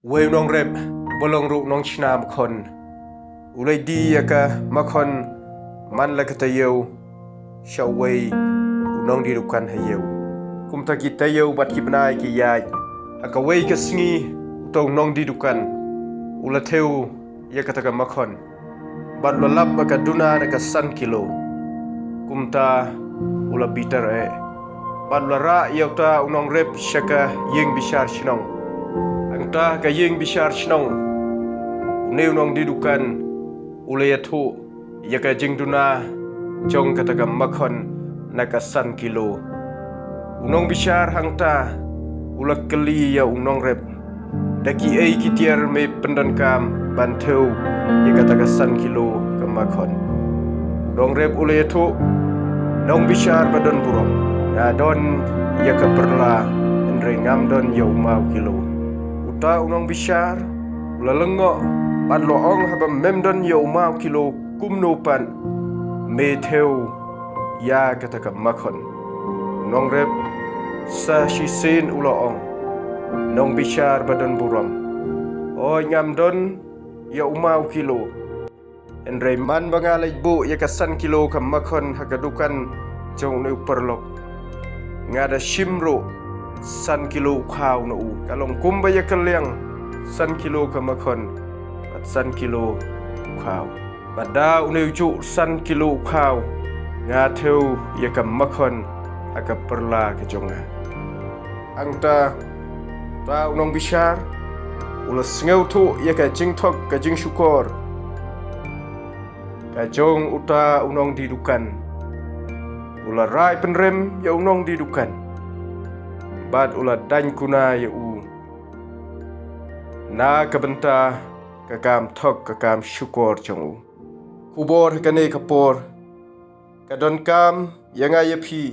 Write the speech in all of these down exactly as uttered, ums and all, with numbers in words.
Uwei u nongrep, uba long ruh u nongshna makhon, u la die ïa ka makhon man la ka taïew sha uwei u nongdie dukan ha ïew. Kumta ki taïew bad ki bnai ki ïaid. Ha kawei ka sngi, uta u nongdie dukan u la thew ïa kata ka makhon, bad u la lap ha ka duna da ka san kilo. Kumta u la bitar eh, bad u la rah ïa uta u nongrep sha ka ïing bishar shnong. Hangta ha ka ïing bishar shnong, une u nongdie dukan u la ïathuh ïa ka jingduna jong kata ka makhon na ka san kilo. U nongbishar hangta u la kylli ïa u nongrep: "Da kiei ki tiar me pyndonkam ban thew ïa kata ka san kilo ka makhon?" U nongrep u la ïathuh: "Nongbishar ba don burom, nga don ïa ka pyrla, hynrei ngam don ïa u maw kilo." Uta u nongbishar u la lyngngoh bad u la ong: "Haba mem don ïa u maw kilo, kumno pat me thew ïa kata ka makhon?" U nongrep sa shisien u la ong: "Nongbishar ba don burom, hooid ngam don ïa u maw kilo, hynrei man ba nga leit buh ïa ka san kilo ka makhon ha ka dukan jong une u paralok, nga da shim ruh san kilo u khaw na u. Ka long kumba ïa kylliang, san kilo ka makhon bad san kilo u khaw. Bad da une u juh san kilo u khaw, nga thew ïa ka makhon ha ka pyrla ka jong nga." Hangta uta u nongbishar u la sngewthuh ïa ka jingthok ka jingshukor ka jong uta u nongdie dukan. U la rai pynrem ïa u nongdie dukan bad u la daiñ kuna ïa u na ka bynta ka kam thok ka kam shukor jong u. Khubor ha kane ka por ka donkam ïa nga ïa phi,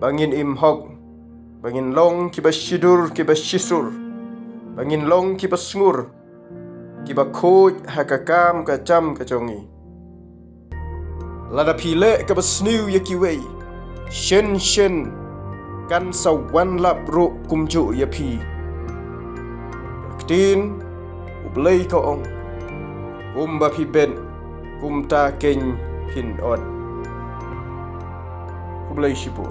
ba ngin im hok, ba ngin long kiba shidur kiba shisur, ba ngin long kiba sngur, kiba khuid ha ka kam ka jam ka jong ngi. Lada phi leh kaba sniew ïa kiwei, shen shen kan sa wan lap ruh kumjuh ïa phi. Ka ktien U Blei ka ong: "Kumba phi bet, kumta keiñ phin ot." Khublei shibun.